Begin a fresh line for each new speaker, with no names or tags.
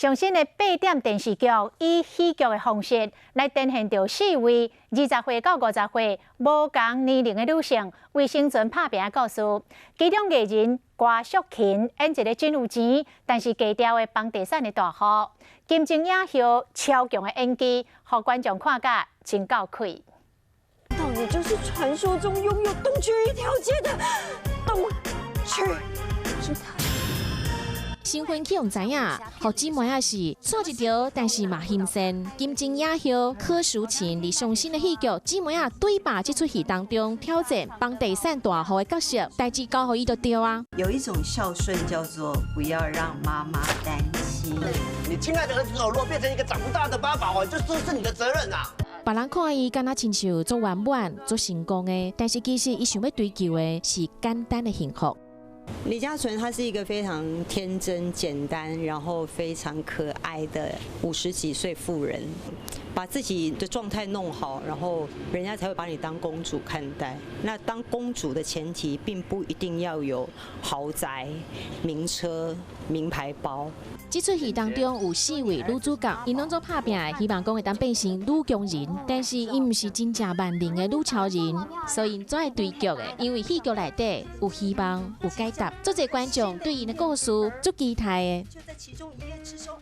上新的八點電視劇以喜劇的方式來呈現著四位20歲到50歲無仝年齡的女性為生存拍拚的故事。其中藝人郭淑琴演一个真有錢，但是低調的房地產的大戶，金鐘影后超強的演技，予觀眾看甲真夠氣。
到你就是傳說中擁有東區一條街的東區之台。
身份去予知影，予姊妹仔是錯一條，但是嘛欣羨。金鐘影后柯淑琴佇上新的戲劇《姊妹仔對吧》這齣戲當中挑戰房地產大戶的角色，代誌交予伊就對啊。
有一種孝順叫做不要讓媽媽擔心。
你親愛的兒子如果變成一個長不大的媽寶，這都是你的責任啊！
別人看伊敢若親像足圓滿、足成功的，但是其實伊想欲追求的是簡單的幸福。
李佳純她是一個非常天真、簡單，然後非常可愛的50幾歲婦人，把自己的狀態弄好，然後人家才會把你當公主看待。那當公主的前提，並不一定要有豪宅、名車、名牌包。
這齣戲當中有四位女主角，𪜶攏總拍拚，希望講會當變成女強人，但是𪜶毋是真正萬能的女超人，所以總愛追劇的，因為戲劇內底有希望、有解答。足濟觀眾對𪜶的故事足期待的。